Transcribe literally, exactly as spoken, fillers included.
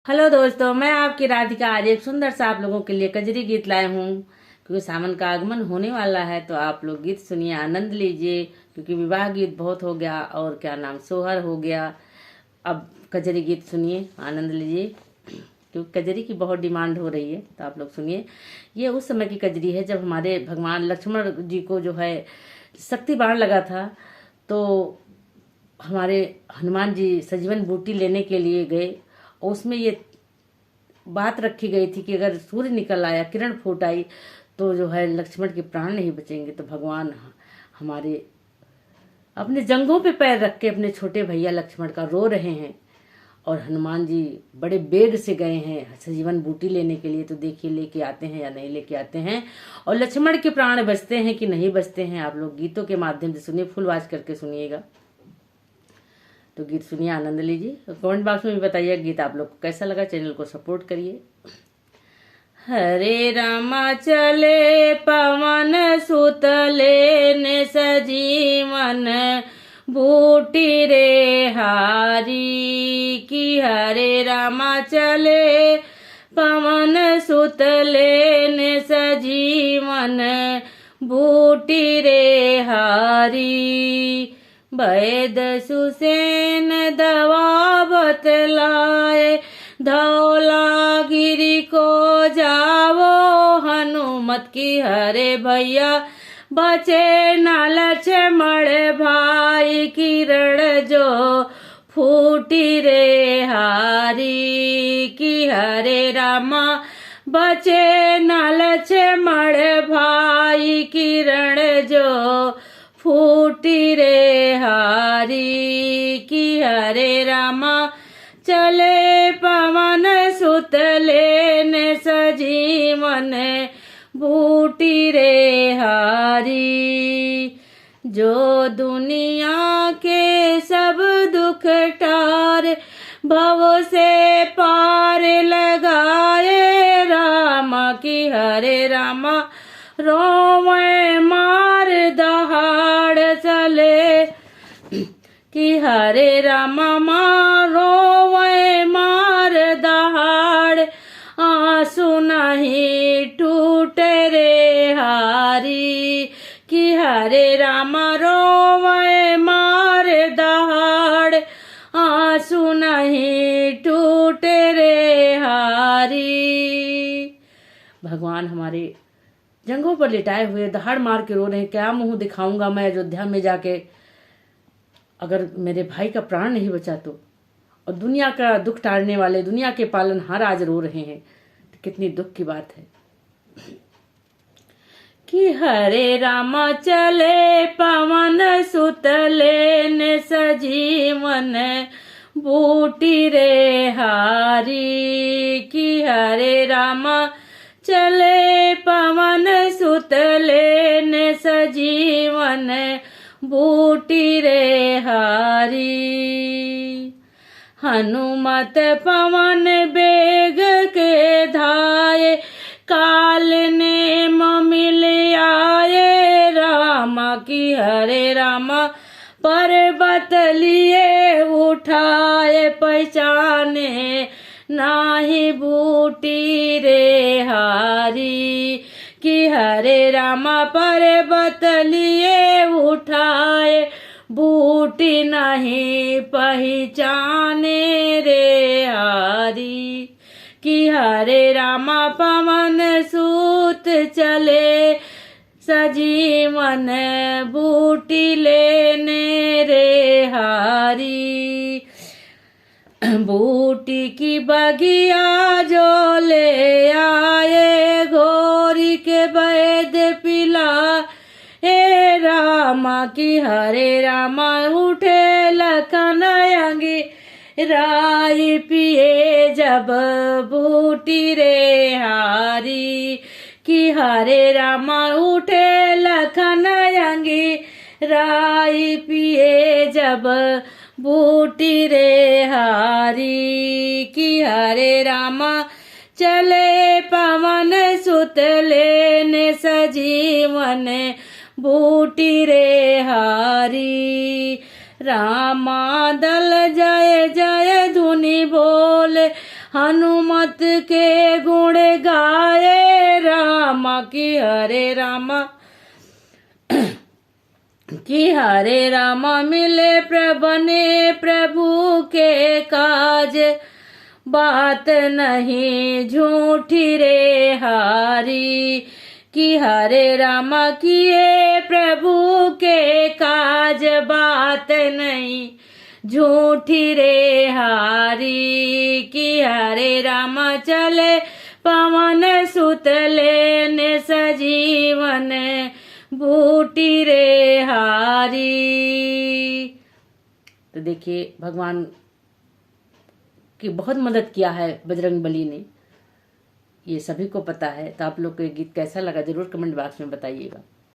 हेलो दोस्तों, मैं आपकी राधिका आज एक सुंदर सा आप लोगों के लिए कजरी गीत लाए हूँ, क्योंकि सावन का आगमन होने वाला है। तो आप लोग गीत सुनिए, आनंद लीजिए, क्योंकि विवाह गीत बहुत हो गया और क्या नाम, सोहर हो गया। अब कजरी गीत सुनिए, आनंद लीजिए, क्योंकि कजरी की बहुत डिमांड हो रही है। तो आप लोग सुनिए, ये उस समय की कजरी है जब हमारे भगवान लक्ष्मण जी को जो है शक्ति बाण लगा था, तो हमारे हनुमान जी सजीवन बूटी लेने के लिए गए और उसमें ये बात रखी गई थी कि अगर सूर्य निकल आया, किरण फूट आई, तो जो है लक्ष्मण के प्राण नहीं बचेंगे। तो भगवान ह-, हमारे अपने जंघों पे पैर रख के अपने छोटे भैया लक्ष्मण का रो रहे हैं और हनुमान जी बड़े बेग से गए हैं सजीवन बूटी लेने के लिए। तो देखिए, लेके आते हैं या नहीं लेके आते हैं। और लक्ष्मण के प्राण बचते हैं कि नहीं बचते हैं, आप लोग गीतों के माध्यम से सुनिए, फुल वॉच करके सुनिएगा। तो गीत सुनिए, आनंद लीजिए। कमेंट बॉक्स में भी बताइए गीत आप लोग को कैसा लगा। चैनल को सपोर्ट करिए। हरे रामा चले पवन सुत लेन सजीवन बूटी रे हारी। कि हरे रामा चले पवन सुत लेन सजीवन बूटी रे हारी। वैद सुसेन दवा बतलाए, धौलागिरी को जावो हनुमत। कि हरे भैया बचे न लक्ष्मण भाई, किरण जो फूटी रे हारी। कि हरे रामा बचे न लक्ष्मण भाई, किरण जो फूटी रे हारी। कि हरे रामा चले पवन सुत लेन सजीवन बूटी रे हारी। जो दुनिया के सब दुख टार, भव से पार लगाए रामा। कि हरे रामा रोवे मार दहाड़ चले। कि हरे रामा मार रोवे मार दहाड़, आंसू नहीं टूटे रे हारी। कि हरे रामा रोवे मार दहाड़, आंसू नहीं टूटे रे हारी। भगवान हमारे जंघों पर लिटाए हुए दहाड़ मार के रो रहे हैं, क्या मुंह दिखाऊंगा मैं अयोध्या में जाके, अगर मेरे भाई का प्राण नहीं बचा तो। और दुनिया का दुख टारने वाले, दुनिया के पालनहार आज रो रहे हैं, तो कितनी दुख की बात है। कि हरे रामा चले पवन सुत लेन सजीवन बूटी रे हारी। कि हरे रामा चले पवन सुत लेन सजीवन बूटी रे हारी। हनुमत पवन बेग के धाये, काल नेम मिल आए रामा। कि हरे रामा पर्वत लिए उठाए, पहचाने नाही बूटी रे हारी। कि हरे रामा पर्वत लिए उठाए, बूटी नहीं पहचाने रे हारी। कि हरे रामा पवन सूत चले, सजीवन बूटी लेने रे हारी। बूटी की बगिया जो ले आए, घोरी के बैद पिला। हे रामा कि हरे रामा, उठे लखन अंगी राई पिए जब बूटी रे हारी। कि हरे रामा उठे लखन अंगी राई पिए जब बूटी रे हारी। कि हरे रामा चले पवन सुत लेने सजीवन बूटी रे हारी। रामा दल जय जय धुनि बोले, हनुमत के गुण गाए रामा, कि हरे रामा, कि हरे रामा मिले प्रभु ने प्रभु के काज, बात नहीं झूठी रे हारी। कि हरे रामा किए प्रभु के काज, बात नहीं झूठी रे हारी। कि हरे रामा चले पवन सुत लेने सजीवन बूटी रे हारी। तो देखिए, भगवान की बहुत मदद किया है बजरंग बली ने, ये सभी को पता है। तो आप लोग को ये गीत कैसा लगा, जरूर कमेंट बॉक्स में बताइएगा।